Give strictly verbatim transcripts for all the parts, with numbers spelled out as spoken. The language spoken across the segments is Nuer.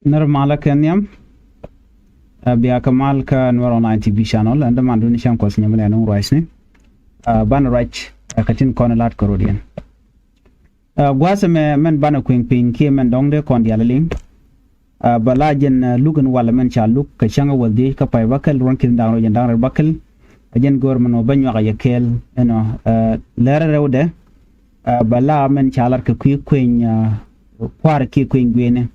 Nir malä kɛ nhiam. Ɛ, bia kɛ mal kä Nuɛr Online T V channel. Ɛn däman duni cäŋ kuɔth nyɛmɛ lɛ nuŋ ruacni. Ɛ, banɛ ruac, ɛ, kɛ tin kɔn lat kɛ rodiɛn. Ɛ, gua̱a̱th ɛmɛ mɛn banɛ kui̱ŋ piny kiɛ mɛn dɔ̱ŋ dee kɔn diaal liŋ. Ɛ, bɛ la jɛn, ɛ, luk in walɛ mɛn ca luk kɛ cäŋ ɛ wäl dhiec kä pay bäkɛl ruɔ̱n ki̱n da̱ŋ rɛw jɛn da̱ŋ rɛw bäkɛl. Ɛ jɛn go̱o̱r mɛn wä bä nyuak ɛ yɛ kɛɛl ɛnɔ, ɛ, lɛr rɛwdɛ. Ɛ, bɛ la mɛn ca lat kɛ kui̱ kueny, ɛ, kua̱r kiɛ kueny guiɛni.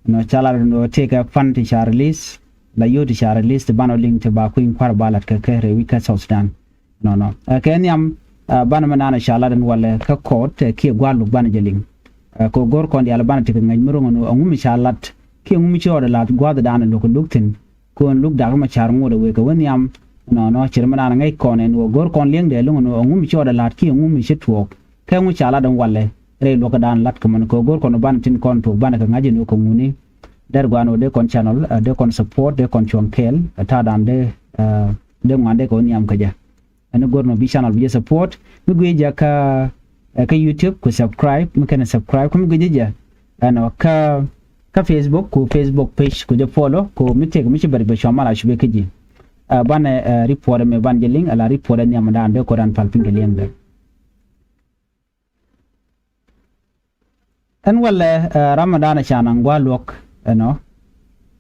Ɛnɔ ca lat ɛnɔ tëëkɛ pan ti ca release, la yio̱w ti ca release ti banɛ liŋ ti ba kueny kua̱r ba lat kɛ kɛ rɛy wi̱c kä South Sudan. Nɔnɔ. Ɛ, kɛ nhiam, ɛ, banɛ mɛ naan ca lat ɛn walɛ kä court, ɛ, kiɛ gua̱a̱r luk banɛ jɛ liŋ. Ɛ, kɛ go̱r kɔn diaal banɛ tekɛ ŋäc mi ro̱ŋ ɛn ɣöö ɛŋu mi ca lat kiɛ ɛŋu mi ci rɔɔdɛ la̱t gua̱a̱th dan ɛ lo̱k lukthin. Kɛ ɣöö luk dak mɛ car ŋot ɛ wëë kɛ wä nhiam. Nɔnɔ, cir mɛ naan ŋäc kɔn ɛn ɣöö go̱r kɔn liɛŋdɛ lo̱ŋ ɛn ɣöö ɛŋu mi ci rɔɔdɛ la̱t kiɛ ɛŋu mi ci tuɔɔk. Kɛ ŋu ca lat ɛn walɛ rɛy luɔ̱k dan lat kɛ mɛn kɛ go̱r kɔn banɛ tin kɔn tuɔɔk banɛ kɛ ŋa̱c ɛn ɣöö kɛ ŋuni. Dɛr gua̱a̱n ɣöö dee kɔn channel, ɛ, dee kɔn support, dee kɔn cuɔ̱ŋ kɛɛl, ɛ, ta̱a̱ dan dee, ɛ, dee ŋuan dee kɛ wä nhiam kɛ jɛ. Ɛn go̱r nɔ bi channel bi jɛ support. Mi guic jɛ kä, ɛ, kä YouTube ku subscribe, mi kɛn subscribe, ku mi guic jɛ, ɛnɔ, kä, kä Facebook, ku Facebook page, ku jɛ follow, ku mi tëk mi ci bɛr bɛ cua mal a cup kä ji̱. Ɛ, banɛ, ɛ, report ɛmɛ ban jɛ liŋ, ala report ɛ nhiam dan dee ko̱dan pal piny kɛ liɛŋdɛ. Ɛn walɛ, ɛ, ram mi da̱a̱n ca naŋ gua̱a̱r luɔ̱k ɛnɔ,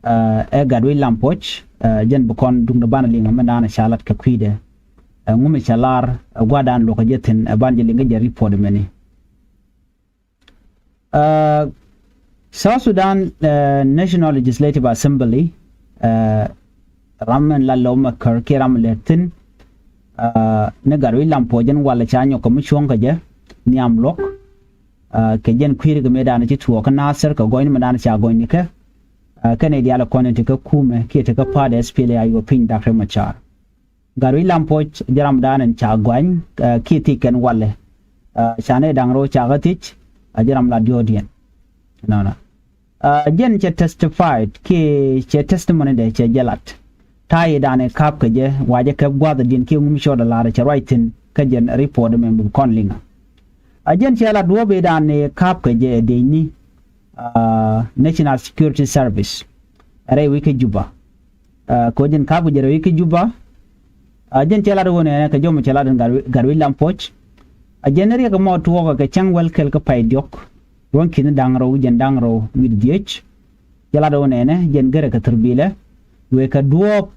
ɛ, ɛ Gatwec Lampuɔc, ɛ, jɛn bi kɔn duŋdɛ banɛ liŋ mi da̱a̱n ca lat kɛ kui̱dɛ. Ɛ, ŋu mi cɛ lar, ɛ, gua̱a̱r da̱a̱n luɔ̱k ɛ jɛ thi̱n, ɛ, banɛ jɛ liŋ kä jɛ report mɛni. Ɛ, South Sudan, ɛ, National Legislative Assembly, ɛ, ram in la lɔw mɛ kär kiɛ ram in lɛ thi̱n, ɛ, ni Gatwec Lampuɔc jɛn walɛ ca nyɔk kɛ mi cuɔ̱ŋ kɛ jɛ nhiam luɔ̱k, ɛ, kɛ jɛn kui̱ri kɛ mëë da̱a̱n ci tuɔɔk kä Nasir kɛ gɔ̱nyni mɛ da̱a̱n ca gɔ̱nyni kɛ, ɛ, kɛn i̱ diaal kɔn in ti kä kumɛ kiɛ ti kä pa̱a̱t S P L A I O piny Dak Riek Machar. Gatwec Lampuɔc jɛ ram da̱a̱n in ca gɔ̱ny, ɛ, kiɛ thiec kɛn walɛ, ɛ, ca nɛy da̱ŋ rɛw ca kä thiec, ɛ, jɛ ram la diɔ̱ɔ̱kdiɛn. Nɔnɔ. Ɛ, jɛn cɛ testified kiɛ cɛ testimony dɛ cɛ jɛ lat. Ta̱a̱ i̱ da̱a̱n i̱ ka̱p kɛ jɛ wa jɛ kɛp gua̱a̱th diɛn kiɛ ŋu mi cɔɔdɛ lar cɛ ruac thi̱n kä jɛn report mɛ mi bi kɔn liŋa. Ɛ, jɛn cɛ lat duɔ̱ɔ̱p i̱ da̱a̱n i̱ ka̱p kɛ jɛ dee ni, ɛ, National Security Service. Rɛy wi̱c kä Juba. Ɛ, kɛ ɣöö jɛn ka̱p kɛ jɛ rɛy wi̱c kä Juba. Ɛ, jɛn cɛ lat ɣöö nɛnɛ kɛ jɔmɛ cɛ lat ɛn Gatwec, Gatwec Lampuɔc. Ɛ, jɛn riɛk mɔ tuɔɔkɛ kɛ cäŋ wäl kɛl kä pay diɔ̱k. Ruɔ̱n ki̱ni da̱ŋ rɛw jɛn da̱ŋ rɛw wi̱cdɛ dhiec. Cɛ lat ɣöö nɛnɛ jɛn gärɛ kɛ thurbilɛ. Wëë kɛ duɔ̱ɔ̱p,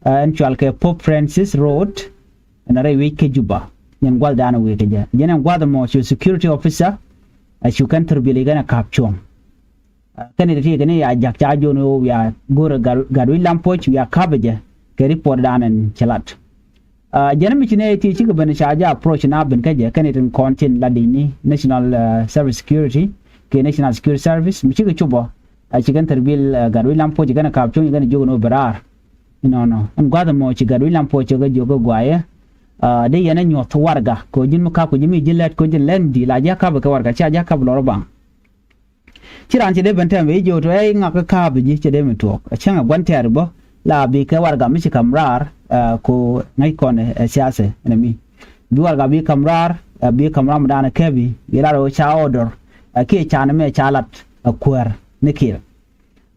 ɛ, ɛn cual kɛ Pope Francis Road. Ɛn rɛy wi̱c kä Juba. Jɛn gua̱th da̱a̱n wëë kɛ jɛ. Jɛn ɛn gua̱th mɔ cu security officer. Ɛ cu kɛn thurbilɛ kɛn ɛ ka̱p cuɔ̱ŋ. Ɛ, kɛn i̱ ti kɛn i̱ ya jak ca jon ɣöö wiaa go̱rɛ Gat, Gatwec Lampuɔc wiaa ka̱pɛ jɛ kɛ report dan ɛn cɛ lat. Ɛ, jɛn mi ci nɛy ti cikɛ ben ca jɛ approach na ben kä jɛ kɛn i̱ tin kɔn tin la di̱cni National, ɛ, Service Security kɛ National Security Service mi cikɛ cupɔ. Ɛ, ci kɛn thurbil, ɛ, Gatwec Lampuɔc ci kɛn ka̱p cuɔ̱ŋ ci kɛn jiök ɛn ɣöö bi raar. Inɔnɔ ɛn gua̱th ɛmɔ ci Gatwec Lampuɔc ci kɛ jiök kä guayɛ. Ɛ, dee yɛn ɛ nyuɔ̱th warɛga kɛ ɣöö ji̱n mi ka̱pkɛ ji̱ mi ji̱ lät kɛ ɣöö ji̱n lɛn di̱i̱t la ji̱ a ka̱pkɛ kɛ warɛga cia ji̱ a ka̱p lɔr ɛ baŋ. Ci raan ci dee ben tɛm i̱ ji̱ ɣöö tɔ ɛ i̱ ŋak kä ka̱a̱p i̱ ji̱ ci dee mi tuɔɔk. Ɛ cäŋ ɛ gua̱n tɛ̈r i̱ bä la bi kɛ warɛga mi ci ka̱m raar, ɛ, ku ŋäc kɔn ɛ, ɛ siasɛ ɛn ɛmi. Bi warɛga bi ka̱m raar, ɛ, bi ka̱m raar mi da̱a̱n ɛ kɛp i̱ bi lar ɣöö ca order, ɛ, kiɛ can ɛmɛ ca lat, ɛ, kuäär ni Kiir.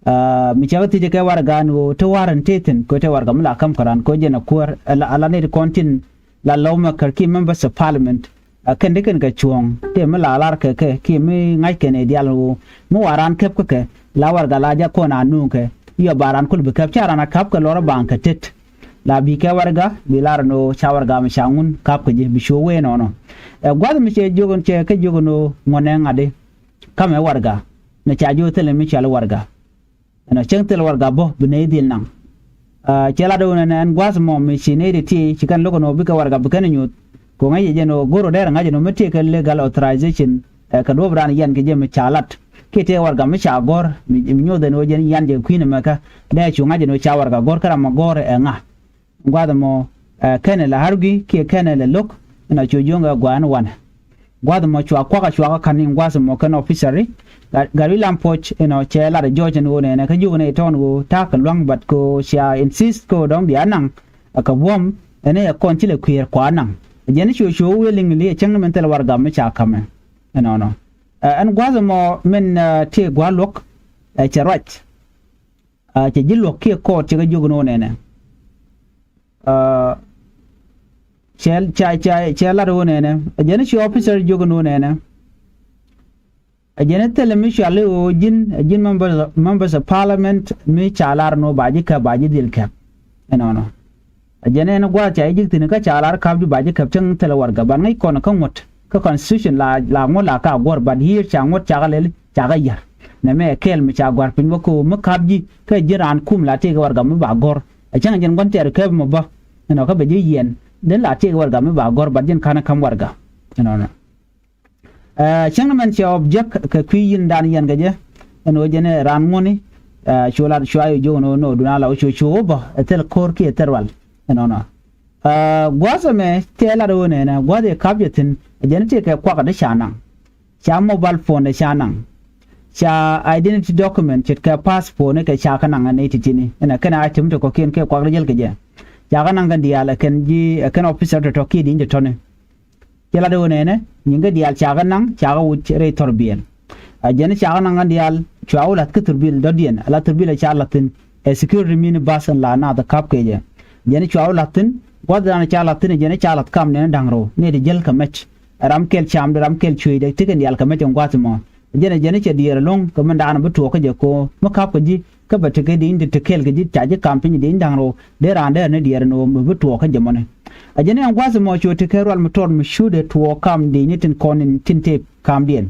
Ɛ, mi cɛ kä thiec kɛ warɛga ni ɣöö te wa̱r in te thi̱n kɛ te warɛga mi la ka̱m kɛ raan kɛ jɛn ɛ kuäär, ɛ, ala, ala nɛy ti kɔn tin la lɔw mɛ kär kiɛ members of parliament. Ɛ, kɛn ti kɛn kɛ cuɔ̱ɔ̱ŋ tëë mi la lar kɛ kɛ kiɛ mi ŋa̱c kɛn ɛ diaal ɣöö mi wa raan kɛp kä kɛ la warɛga la jak kɔn a nuŋ kɛ. Yɔ ba raan kul bi kɛp ca raan a ka̱p kɛ lɔr a baŋ kɛ tet. La bi kɛ warɛga bi lar ni ɣöö ca warɛga mi ca ŋun ka̱p kɛ ji̱ bi cu wee nɔnɔ. Ɛ, gua̱th mi cɛ jiök ɛn cɛ kɛ jiök ɛn ɣöö ŋuɔ̱nɛ ŋa̱t i̱ ka̱mɛ warɛga. Ni ca jiök thilɛ mi cɔal i̱ warɛga. Ɛnɔ cäŋ thil warɛga bä bi nɛy dhil naŋ. Ɛ, cɛ lat ɣöö nɛnɛ ɛn gua̱a̱th mɔ mi ci nɛy ti ti ci kɛn lo̱k ɛn ɣöö bikɛ warɛga bi kɛn nyuuth. Kɛ ɣöö ŋäc jɛ jɛn ɣöö go̱r ɣöö dɛr ŋa̱c ɛn ɣöö mi tëëkɛ legal authorization, ɛ, kɛ duɔ̱ɔ̱p raan yɛn kɛ jɛ mi ca lat kiɛ tëëkɛ warɛga mi ca gɔ̱r mi, mi nyuɔth ɛn ɣöö jɛn yɛn jɛ kui̱n ɛmɛ kä dee cu ŋa̱c ɛn ɣöö ca warɛga gɔ̱r kä ram ɛ gɔ̱r ɛ ŋa. Gua̱a̱th ɛmɔ, ɛ, kɛnɛ la hargi kiɛ kɛnɛ la lo̱k. Ɛn a cu jiöŋ ɛ gua̱a̱n wanɛ. Gua̱a̱th ɛmɔ cua kuak a cua kä ka̱n in gua̱a̱th ɛmɔ kɛn officer i̱ Gatwec Lampuɔc ɛnɔ cɛ lat ɛ jɔɔc ɛn ɣöö nɛnɛ kä jiök ɛn ɛ tɔ̱ɔ̱n ɣöö ta̱a̱ kɛ lua̱ŋ, but kɛ ɣöö cia insist kɛ ɣöö dɔ̱ŋ bia naŋ. Ɛ kɛ buɔ̱m ɛn ɛ kɔn ci lɛ kuëër kua naŋ. Ɛ jɛn cu cu wilingly ɛ cäŋ min thil warɛga mi ca ka̱mɛ. Ɛnɔnɔ. Ɛ, ɛn gua̱a̱th ɛmɔ min, ɛ, tëë gua̱a̱th luɔ̱k. ɛ cɛ ruac. Ɛ cɛ ji̱ luɔ̱k kiɛ kɔɔt cɛ kɛ jiök ni wä nɛnɛ. Ɛ cɛ cɛ cɛ cɛ lat wä nɛnɛ. Ɛ jɛn ci officer jiök ni wä nɛnɛ. Ɛ jɛn thilɛ mi cuali ɣöö ji̱n ɛ ji̱n members, members of parliament mi ca lar ni wä ba ji̱ kɛp ba ji̱ dhil kɛp. Ɛnɔnɔ. Ɛ jɛn ɛn gua̱a̱th ca ji̱ ji̱k thi̱n kä ca lar kap ji̱ ba ji̱ kɛp cäŋ thilɛ warɛgak ban ŋäc kɔn kä ŋuɔ̱t. Kä constitution la la ŋuɔ̱t la ka guɔ̱r, but here ca ŋuɔ̱t ca kɛ lɛl ca kɛ yär. Nɛmɛ ɛ kɛɛl mi ca gua̱r piny wä ko̱o̱m mi kap ji̱ kä ji̱n raan kum la tëëk warɛgak mi ba gɔ̱r. Ɛ cäŋ jɛn gua̱n tɛɛr kɛp mi bä. Ɛnɔ kä bɛ ji̱ yiɛn den la tëëk warɛgak mi ba gɔ̱r, but ji̱n ka̱n ɛ ka̱m warɛgak. Ɛnɔnɔ. Ɛ cäŋ mɛn cɛ object kɛ kui̱ yi̱n dan yɛn kɛ jɛ. Ɛn ɣöö jɛn ɛ raan ŋuɔ̱ni. Ɛ cu lat cua yɛ jiök ɛn ɣöö nɔ duŋ a la wä cu cu wä bä ɛ thil ko̱r kiɛ thil rual. Ɛnɔnɔ. Ɛ gua̱a̱th ɛmɛ tëë lat ɣöö nɛnɛ gua̱a̱th ɛ kap jɛ thi̱n ɛ jɛn tëë kɛ kuak ɛ dee ca naŋ. Ca mobile phone dee ca naŋ. Ca identity document ce̱tkɛ passport ni kɛ ca kɛ naŋ ɛ nɛy ti̱ti̱ni ɛn ɛ kɛn a item ti kɔ̱kiɛn kɛ kuak dee jäl kɛ jɛ. Ca kɛ naŋ kɛn diaal ɛ kɛn ji̱ ɛ kɛn officer tɔ̱tɔ̱ kiɛ di̱ny ti tɔ̱ni. Cɛ lat ɣöö nɛnɛ nyiŋkä diaal cakɛ naŋ cakɛ wuc rɛy thɔrbiɛl. A jɛn cakɛ naŋ kɛn diaal cua wä la̱th kä thurbil dɔ̱diɛn a la thurbil a ca la̱th thi̱n. Ɛ security mini bus ɛn la naath ɛ kap kecɛ. Jɛn cua wä la̱th thi̱n gua̱thdan ca la̱th thi̱n jɛn ca la̱th kam nɛn da̱ŋ rɛw nɛy ti jäl kɛ mɛc. Ɛ ram kɛl camdɛ ram kɛl cueecdɛ ti kɛn diaal kɛ mɛc ɛn gua̱th ɛmɔ. Jɛn ɛ jɛn cɛ diɛɛr ɛlɔ̱ŋ kɛ mɛn daanɔ bi tuɔɔk kä jɛ ko̱o̱m mi kap kɛ ji̱. Kä bɛ tekɛ di̱i̱n ti tekɛɛl kɛ ji̱ ca ji̱ kam piny di̱i̱n da̱ŋ rɛw dee raan dee ni diɛɛr ni ɣöö mi bi tuɔɔk kä jɛ mɔni. A jɛn ɛn gua̱th ɛmɔ cu tekɛ rual mi tɔɔt mi cu dee tuɔɔk kam di̱i̱n ni tin kɔn in tin tëë kamdiɛn.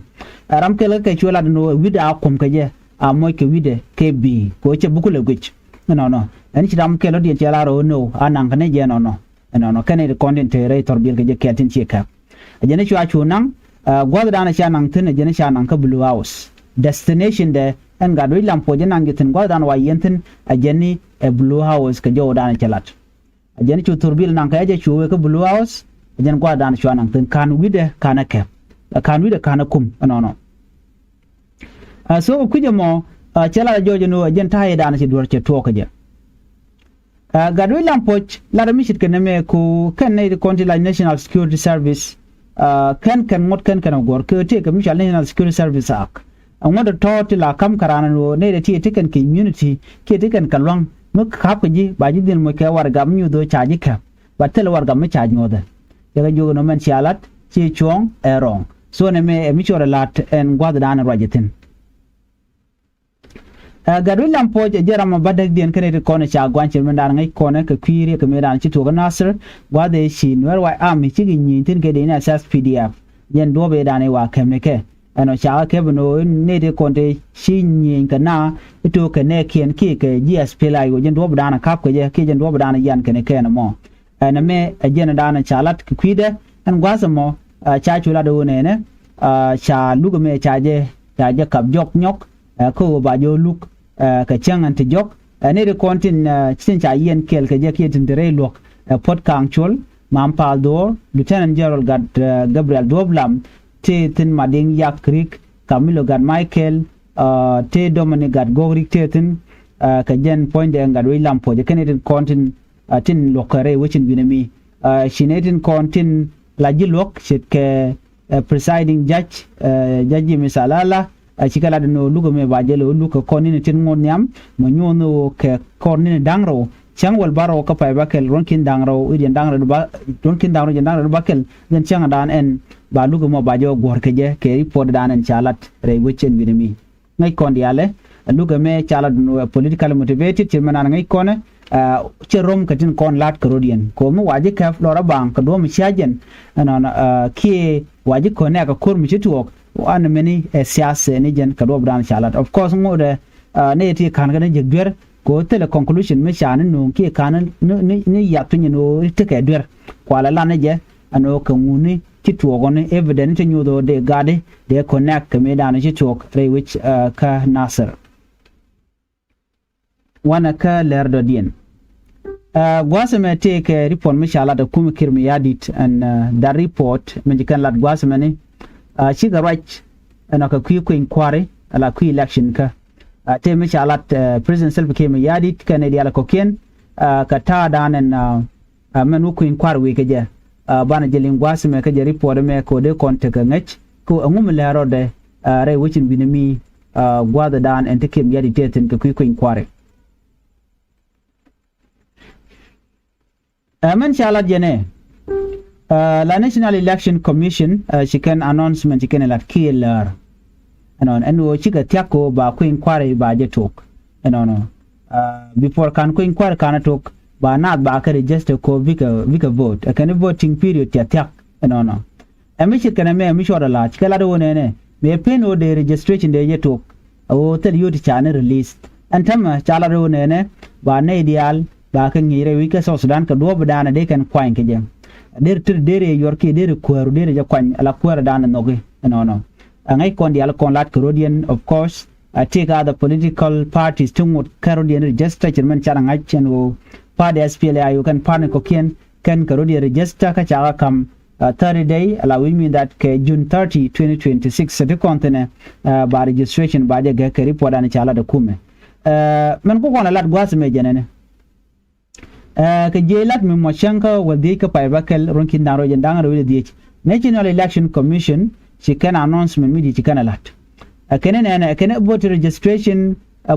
Ɛ ram kɛl kä kɛ cu lat ni ɣöö wi̱cdɛ a kuɔ̱m kɛ jɛ a moc kɛ wi̱cdɛ kɛ bi̱i̱ kɛ ɣöö cɛ bi kulɛ guic. Ɛnɔnɔ ɛn ci ram kɛl ɣöö diɛn cɛ lar ɣöö ni ɣöö a naŋ kɛ ni jɛ ɛnɔnɔ. Ɛnɔnɔ kɛn in kɔn tin te rɛy thɔr biɛl kɛ jɛ kɛɛl tin ci kɛp. A jɛn cua cu naŋ. Ɛ gua̱thdan ca naŋ thi̱n a jɛn ca naŋ kä Blue House. Destination dɛ ɛn gat wi̱c lam puɔc jɛ naŋ jɛ thi̱n gua̱thdan wa yiɛn thi̱n. A jɛn ni ɛ Blue House kɛ jɔwdan cɛ lat. A jɛn cu thurbil naŋ kɛ jɛ cu wee kä Blue House. A jɛn gua̱thdan cua naŋ thi̱n ka̱n wi̱cdɛ ka̱n ɛ kɛp. Ɛ ka̱n wi̱cdɛ ka̱n ɛ kum ɛnɔnɔ. Ɛ so kɛ kui̱c ɛmɔ ɛ cɛ lat a jɔɔc ɛn ɣöö a jɛn ta̱a̱ yɛ dan ci duɔ̱r cɛ tuɔɔk kɛ jɛ. Ɛ gat wi̱c lam puɔc lat mi ce̱tkɛ nɛmɛ ku kɛn nɛy ti kɔn ti la National Security Service. Ɛ kɛn kɛn ŋuɔ̱t kɛn kɛn ɛ guɔ̱r kɛ tëëkɛ mi cɔal National Security Service Act. Ɛ ŋuɔ̱t ɛ tɔ̱ ti la ka̱m kɛ raan ɛn ɣöö nɛy ti ti kɛn kɛ immunity kiɛ ti kɛn kɛ lua̱ŋ mi ka̱p kɛ ji̱ ba ji̱ dhil moc kɛ warɛgak mi nyuuth ɣöö ca ji̱ kɛp. Ba thil warɛgak mi ca nyuɔ̱thɛ. Cɛ kɛ jiök ɛn ɣöö mɛn cia lat ci cuɔ̱ɔ̱ŋ ɛ wrong. So nɛmɛ ɛ mi cɔɔl ɛ la̱t ɛn gua̱thdan ɛ ruac ɛ thi̱n. Ɛ gat wi̱c lam puɔc ɛ jɛ ram ɔ bädäkdiɛn kä nɛy ti kɔn ɛ ca gua̱n ci mëëdan ŋäc kɔnɛ kɛ kui̱ riɛk kɛ mëëdan ci tuɔɔk kä Nasir. Gua̱th ëë ci Nuɛr White Army cikɛ nyieny thi̱n kɛ dee ni S S P D F. Jɛn duɔ̱ɔ̱p ëëdan ëë wa kɛm ni kɛ ɛn ɔ ca ɣä kɛp ɛn ɣöö nɛy ti kɔn tëë ci nyieny kɛ na i̱ to̱o̱k kɛ nɛɛkiɛn kiɛ kɛ ji̱ S P L A I O jɛn duɔ̱ɔ̱pdan ɛ ka̱p kɛ jɛ kiɛ jɛn duɔ̱ɔ̱pdan ɛ yan kɛ ni kɛn ɛmɔ. Ɛn ɛmɛ ɛ jɛn ɛ da̱a̱n ca lat kɛ kui̱dɛ ɛn gua̱a̱th ɛmɔ. Ɛ ca cu lat ɛ ɣöö nɛnɛ ɛ ca luk ɛmɛ ca jɛ ca jɛ kap jɔk nyɔk. Ɛ kä ɣöö ba jɛ ɣöö luk ɛ kɛ cäŋ ɛn ti jɔk. Ɛ nɛy ti kɔn tin ɛ tin ca yiɛn kɛɛl kɛ jɛ kiɛ tin te rɛy luɔ̱k ɛ Puɔ̱t Kaŋ Cuɔl, Mam Paal Dhuɔ̱ɔ̱r, Lieutenant General Gat ɛ Gabriel Duɔ̱ɔ̱p Lam, tëë thi̱n Madiŋ Yak Rik, Kamilo Gat Michael, ɛ tëë Dominic Gat Gok Rik tëë thi̱n. Ɛ kɛ jɛn puɔ̱nydɛ gat wec lam puɔ̱cɛ kɛn nɛy tin kɔn tin a tin luɔ̱k kɛ rɛy wecin wi̱nɛ mi. A ci nɛy tin kɔn tin la ji̱ luɔ̱k ce̱tkɛ ɛ presiding judge ɛ judge James Alala. A ci kɛ lat ɛn ɣöö luk ɛmɛ ba jɛ lo̱ luk kɛ kɔr ni̱n tin ŋot nhiam mɛ nyuɔ̱th ni ɣöö kɛ kɔr ni̱n da̱ŋ rɛw cäŋ wäl bärɔw kä pay bäkɛl ruɔ̱n ki̱n da̱ŋ rɛw i̱ diɛn da̱ŋ rɛw ba ruɔ̱n ki̱n da̱ŋ rɛw jɛn da̱ŋ rɛw bäkɛl jɛn cäŋ dan ɛn ba luk ɛmɔ ba jɛ wä guɔ̱r kɛ jɛ kɛ report dan ɛn ca lat rɛy wecin wi̱nɛ mi. Ŋäc kɔn diaalɛ a luk ɛmɛ ca la dun wɛ politically motivated ci mɛ nan ŋäc kɔnɛ. Cɛ rom kɛ tin kɔn la̱t kɛ rot yɛn kɛ mi wa ji̱ kɛp lɔr a baŋ kɛ duɔ̱m cia jɛn ɛnɔn kiɛ wa ji̱ kɔnɛ kɛ ko̱r mi ci tuɔɔk. An mɛni ɛ siasɛ ni jɛn kɛ duɔ̱p dan ca lat of course ŋot ɛ ni ti ka̱n kɛ ni jek duer kɛ thilɛ conclusion mi ca ni nuŋ kiɛ ka̱n ni yath piny ni ɣöö tekɛ duer. Kualɛ lan ni jɛ ɛn ɣöö kɛ ŋuni ci tuɔɔk ɣɔni evidence ti nyuuth ɣöö dee gatdi dee connect kɛ mëëdan ci tuɔɔk rɛy wec kä Nasir. Wanɛ kä lɛr dɔ̱diɛn. Gua̱a̱th ɛmɛ tëëkɛ report mi ca lat ɛ kum Kiir Mayardit ɛn that report mi ci kɛn lat gua̱a̱th ɛmɛni. Cikɛ ruac ɛn ɔ kɛ kui̱ kueny kua̱ri ala kui̱ election kä tëë mi ca lat President Salva Kiir Mayardit kɛn ɛ diaal ɛ kɔ̱kiɛn kɛ ta̱a̱dan ɛn Ɛ mɛn wä kui̱ny kua̱r wi̱i̱ kɛ jɛ. Ɛ banɛ jɛ liŋ gua̱a̱th mɛ kä jɛ report mɛ kɛ wä dee kɔn tekɛ ŋäc kɛ wä ɛŋu mi lɛ̱̈ɛ̱̈ rɔɔdɛ. Ɛ rɛy wecin wi̱nɛ mi gua̱a̱th dan ɛn ti kiɛm yat i̱ tëë thi̱n kɛ kui̱ kui̱ny kua̱ri. Ɛ mɛn ca lat jɛnɛ, la National Election Commission ci kɛn announcement ci kɛn ɛ lat kiɛ läär ɛnɔnɔ ɛn ɣöö cikɛ thia̱k kɛ ɣöö ba kui̱ny kua̱ri ba jɛ tok ɛnɔnɔ. Before ka̱n kui̱ny kua̱ri ka̱n ɛ tok ba naath ba kɛ register kɛ ɣöö bikɛ bikɛ vote ɛ kɛn voting period cɛ thia̱k ɛnɔnɔ. Ɛ mi ce̱tkɛ nɛmɛ ɛ mi cuɔt ala cikɛ lat ɣöö nɛnɛ mëë pen ɣöö dee registration dee jɛ tok ɛ ɣöö thil yio̱w ti ca ni release. Ɛn täämɛ ca lat ɣöö nɛnɛ ba nɛy diaal ba kɛ ŋi̱i̱c rɛy wi̱c kä South Sudan kɛ duɔ̱ɔ̱p dan ɛ dee kɛn kuany kɛ jɛ. Deri tet deri ɛ yuɔr kiɛ deri kuääru deri jɛ kuany ala kuäärä dan ɛ nhɔki ɛnɔnɔ. Ɛ ŋäc kɔn diaal kɔn lat kɛ rɔ̱diɛn, of course, a tëëkɛ other political parties ti ŋot kɛ rɔ̱diɛn register cir mɛn car ɛ ŋa̱c ɛn ɣöö party S P L A I O kɛn party kɔ̱kiɛn kɛn kɛ rɔ̱diɛn register kä ca kɛ ka̱m thirty day ala wi̱c mi that kɛ June thirty, twenty twenty six ti kɔn thi̱nɛ ba registration ba jɛ gɛk kɛ report dan ca lat ɛ kumɛ. Mɛn ku kɔn ɛ lat gua̱a̱th mɛ jɛnɛnɛ. Kɛ jiɛc lat mi mɔ cäŋ kä wäl dhiec kä pay bä kɛl ruɔ̱n ki̱n da̱ŋ rɛw jɛn da̱ŋ rɛw wi̱cdɛ dhiec, National Election Commission ci kɛn announcement mi di̱i̱t ci kɛn ɛ la̱t. Ɛ kɛn ɛ nɛnɛ ɛ kɛn ɛ voter registration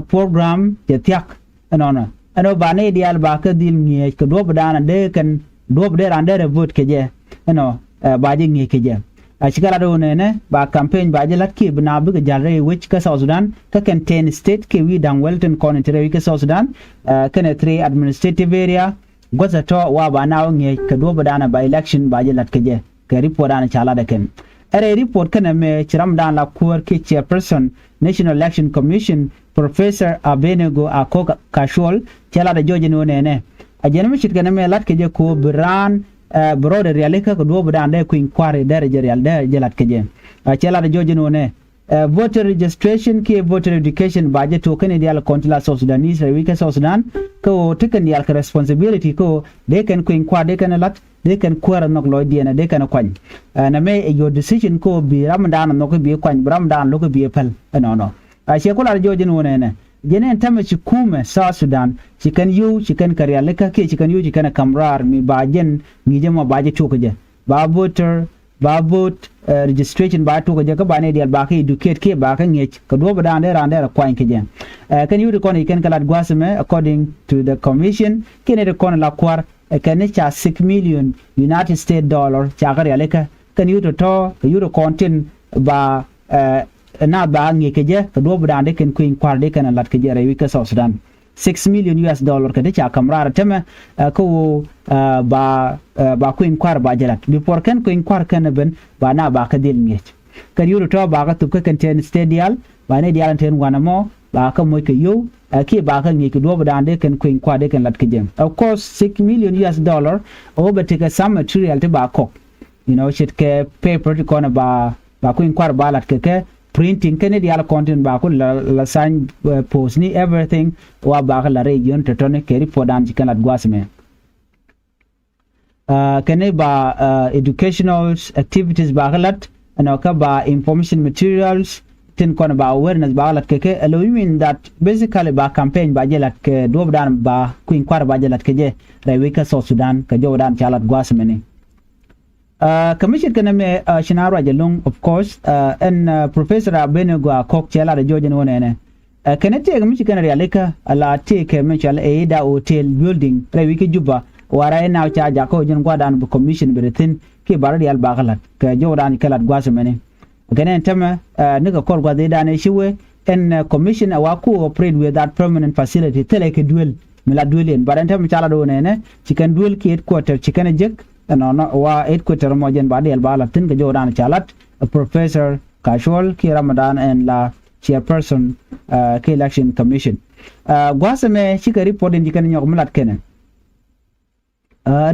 program cɛ thia̱k ɛnɔnɔ ɛn ɣöö ba nɛy diaal ba kɛ dhil ŋi̱eec kɛ duɔ̱ɔ̱p dan ɛ dee kɛn duɔ̱ɔ̱p dee raan dee rɛ vote kɛ jɛ ɛnɔ ba jɛ ŋi̱eec kɛ jɛ. A cikɛ lat ɣöö nɛnɛ ba campaign ba jɛ la̱t kiɛ bi na bikɛ ja̱l rɛy wec kä South Sudan kä kɛn ten state kiɛ wi̱i̱ da̱ŋ wäl tin kɔn in te rɛy wec kä South Sudan kɛnɛ three administrative area. Gua̱th ɛ tɔ̱ wa ba na wä ŋi̱eec kɛ duɔ̱ɔ̱p dan ɛ ba election ba jɛ la̱t kɛ jɛ kɛ report dan ca lat ɛ kɛn. Ɛ rɛy report kɛnɛ mɛ ci ram dan la kuäär kiɛ chairperson National Election Commission Professor Abednego Akok Kacuɔl cɛ lat ɛ jɔɔc ɛn ɣöö nɛnɛ a jɛn mi ce̱tkɛ nɛmɛ lat kɛ jɛ ko̱o̱p bi raan bi rɔɔdɛ rialikä kɛ duɔ̱ɔ̱p dan dee kui̱ny kua̱ri dee rɛ jɛ rial dee rɛ jɛ lat kɛ jɛ. A cɛ lat ɛ jɔɔc ɛn ɣöö nɛ voter registration kiɛ voter education ba jɛ tuɔk kɛn i̱ diaal kɔn ti la South Sudanese rɛy wi̱c kä South Sudan kä ɣöö ti kɛn diaal kɛ responsibility kä ɣöö dee kɛn kui̱ny kua̱r dee kɛn ɛ la̱t dee kɛn kuäärä nhɔk lɔcdiɛn ɛ dee kɛn ɛ kuany. Ɛn ɛmɛ ɛ your decision kä ɣöö bi ram dan ɛ nhɔk i̱ bi ɛ kuany bi ram dan lo̱k i̱ bi ɛ päl ɛnɔnɔ. A ciɛ ku lar jɔɔc ɛn ɣöö nɛnɛ jɛn ɛn täämɛ ci kumɛ South Sudan ci kɛn yio̱w ci kɛn kɛ rialikä kiɛ ci kɛn yio̱w ci kɛn ɛ ka̱m raar mi ba jɛn ŋi̱i̱c ɛmɔ ba jɛ tuɔk kɛ jɛ ba voter ba vote registration ba tuɔk kɛ jɛ kä ba nɛy diaal ba kɛ educate kiɛ ba kɛ ŋi̱eec kɛ duɔ̱ɔ̱p dan dee raan dee rɛ kuany kɛ jɛ. Kɛn yio̱w ti kɔn i̱ kɛn kɛ lat gua̱a̱th ɛmɛ according to the commission kiɛ nɛy ti kɔn la kua̱r ɛ kɛn ni ca six million United States dollar ca kɛ rialikä kɛn yio̱w tɔ̱tɔ̱ kɛ yio̱w ti kɔn tin ba naath ba ŋi̱eec kɛ jɛ kɛ duɔ̱ɔ̱p dan dee kɛn kui̱ny kua̱r dee kɛn ɛ la̱t kɛ jɛ rɛy wi̱c kä South Sudan. Six million U S dollar kɛ ti ca ka̱m raar täämɛ kä ɣöö ba ba kui̱ny kua̱r ba jɛ la̱t before kɛn kui̱ny kua̱r kɛn ɛ ben ba na ba kä dhil ŋi̱eec. Kɛn yio̱w tɔ̱ ba kä thop kä kɛn ten state diaal ba nɛy diaal ɛn ten wanɛ mɔ ba kä moc kɛ yio̱w kiɛ ba kä ŋi̱eec kɛ duɔ̱ɔ̱p dan dee kɛn kui̱ny kua̱r dee kɛn la̱t kɛ jɛ. Of course six million U S dollar ɛ wä bɛ tekɛ some material ti ba kɔk. You know ce̱tkɛ paper ti kɔn ba ba kui̱ny kua̱r ba la̱t kɛ kɛ printing kɛn i̱ diaal kɔn tin ba ku la sign post ni everything. Wa ba kä la rɛy jiön tɔ̱tɔ̱ni kɛ report dan ci kɛn lat gua̱a̱th ɛmɛ. Kɛn i̱ ba educational activities ba kä la̱t ɛnɔ kä ba information materials tin kɔn ba awareness ba kä la̱t kɛ kɛ ɛ lo i̱ mean that basically ba campaign ba jɛ la̱t kɛ duɔ̱ɔ̱p dan ba kui̱ny kua̱r ba jɛ la̱t kɛ jɛ rɛy wi̱c kä South Sudan kɛ jɔw dan ca lat gua̱a̱th ɛmɛni. Kɛ mi ce̱tkɛ nɛmɛ ci na ruac ɛlɔ̱ŋ of course ɛn Professor Abednego Akok cɛ lat ɛ jɔɔc ɛn ɣöö nɛnɛ kɛn ɛ tëëkɛ mi ci kɛn ɛ rialikä ala tëëkɛ mi cɔal ɛ Ida Hotel building rɛy wi̱c kä Juba. Wara ɛ na ca jakä ɣöö jɛn gua̱a̱th dan bi commission bi rɛ thi̱n kiɛ ba rɔ diaal ba kä la̱t kɛ jɔw dan kɛ lat gua̱a̱th ɛmɛni. Kɛn ɛn täämɛ nikɛ kɔr gua̱th i̱ dan ɛ ci wee ɛn commission ɛ wa ku operate with that permanent facility thilɛ kɛ duel mi la duel yɛn but ɛn täämɛ ca lat ɣöö nɛnɛ ci kɛn duel kiɛ headquarter ci kɛn ɛ jek. Ɛnɔnɔ wa headquarter mɔ jɛn ba diɛl ba lat thi̱n kɛ jɔw dan ca lat Professor Kacuɔl kiɛ Ramadan ɛn la chairperson kɛ election commission. Gua̱a̱th ɛmɛ cikɛ report in ci kɛn ɛ nyɔk mi lat kɛnɛ.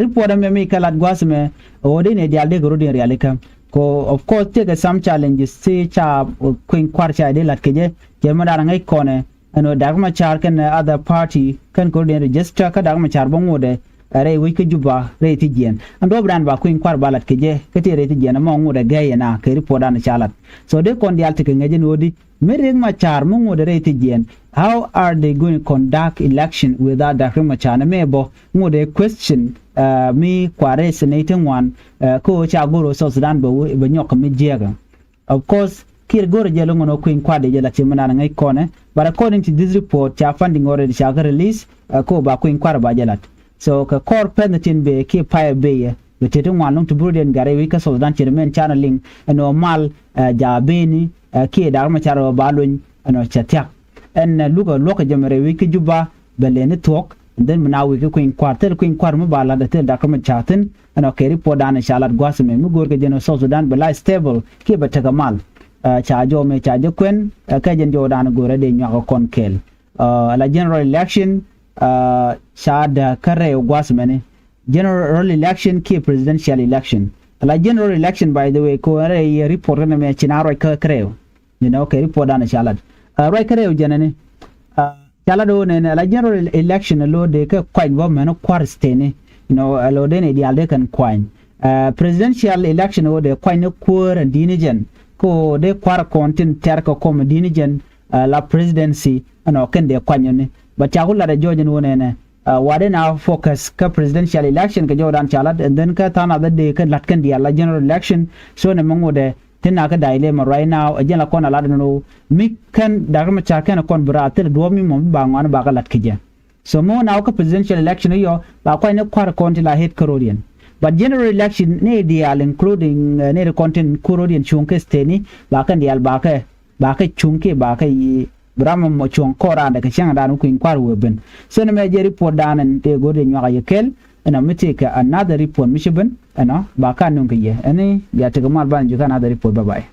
Report ɛmɛ mi kɛ lat gua̱a̱th ɛmɛ ɣöö dee nɛy diaal dee kɛ rɔ̱diɛn rialikä. Kɛ of course tëëkɛ some challenges ti ca kui̱ny kua̱r ca dee la̱t kɛ jɛ. Jɛ mɛ da̱r ŋäc kɔnɛ ɛn ɣöö Dak Macar kɛn other party kɛn kɛ rɔ̱diɛn register kä Dak Macar bä ŋotdɛ rɛy wec kä Juba rɛy thi̱jiɛn ɛn duɔ̱ɔ̱p dan ba kui̱ny kua̱r ba la̱t kɛ jɛ kä ti rɛy thi̱jiɛn ɛmɔ ŋotdɛ gɛy ɛna kɛ report dan ca lat. So dee kɔn diaal tekɛ ŋäc ɛn ɣöö di mi Riek Macar mi ŋotdɛ rɛy thi̱jiɛn, how are they going to conduct election without Dak Riek Macar? Ni mëë bä ŋotdɛ question mi kua raise ni ti ŋuan kä ɣöö ca go̱r ɣöö South Sudan bɛ nyɔk kɛ mi jiääkä. Of course Kiɛ go̱rɛ jɛ lo̱ŋ ɛn ɣöö kui̱ny kua̱r dee jɛ la̱t ci mi naan ŋäc kɔnɛ. But according to this report ca funding already ca kɛ release, ɛ, kɛ ɣöö ba kui̱ny kua̱r ba jɛ la̱t. So kɛ kɔr pɛn thi̱n bëë kiɛ payɛ bëë yɛ bɛ tëë ti ŋuan lo̱ŋ ti burudien gat rɛy wi̱c kä South Sudan ci rɛ mɛn canɛ liŋ ɛn ɣöö mal, ɛ, jaabini, ɛ, kiɛ da̱r mɛ ca rɛ ba luny ɛn ɣöö cɛ thia̱k. Ɛn, ɛ, lukɛ luɔ̱k kɛ jɛ mɛ rɛy wi̱c kä Juba bɛ lëë ni thuɔ̱k. And then mi na wi̱i̱ kä kui̱ny kua̱r, thil kui̱ny kua̱r mi ba la̱t ɛ thil da̱r kä mɛ ca thi̱n ɛn ɣöö kɛ report dan ɛ ca la̱t gua̱a̱th ɛmɛ mi go̱o̱r kɛ jɛn ɣöö South Sudan bɛ la stable kiɛ bɛ tekɛ mal. Ɛ, ca jɔw mëë ca jɛ kuɛn, ɛ, kɛ jɛn jɔw dan go̱o̱rɛ dee nyuak ɛ kɔn kɛɛl. Ɛ, ala general election, ɛ, ca dääk kä rɛy gua̱a̱th mɛni. General election kiɛ presidential election. Ala general election, by the way, ko rɛy report kɛn mɛ ci na ruac kä kɛ rɛy. You know, kɛ report dan ca lat. Ɛ, ruac kä rɛy jɛn ni. Ɛ, ca lat ɣöö nɛnɛ ala general election lo dee kɛ kuany bä mɛn kua̱r state ni. You know, ɛ, lo dee ni diaal dee kɛn kuany. Ɛ, presidential election ɣöö dee kuany ni kuäär ɛn di̱t ni jɛn. Kɛ ɣöö dee kua̱r kɔn tin tɛ̈r kɛ kɔm ɛn di̱t ni jɛn, ɛ, la presidency ɛn ɣöö kɛn dee kuany ni. But ca ku lat ɛ jɔɔc ɛn ɣöö nɛnɛ, ɛ, wa dee na focus kä presidential election kɛ jɔɔdan ca lat, and then kä tha̱a̱ŋ nath ɛ dee kɛ la̱t kɛn diaal la general election. So nɛ mɛ ŋotdɛ tin na kä da̱c lëë mɛ right now ɛ jɛn la kɔn a lat ɛn ɣöö mi kɛn da̱k mɛ ca kɛn ɛ kɔn bi raar thil duɔ̱ɔ̱p mi mɔ mi ba ŋɔaani ba kɛ la̱t kɛ jɛ. So mi wä na wä kä presidential election i̱ yɔ ba kuany ni kua̱r kɔn ti la het kä rodiɛn. But general election ni diaal including, ɛ, ni ri kɔn tin ku rodiɛn cuŋ kä state ni ba kɛn diaal ba kɛ, ba kɛ cuŋ kiɛ ba kɛ yi bi ram mɔ cuɔ̱ŋ kɔɔr raan dɛ kɛ cäŋ daan wä kui̱ny kua̱r wee ben. So ni mɛ jɛ report daan ɛn tëë go̱r dee nyuak a yɛ kɛl ɛn a mi tëë kɛ another report mi ci ben ɛnɔ ba ka nuŋ kɛ yɛ ɛn ni bia tekɛ mal ban ji̱ kä another report. Bye bye.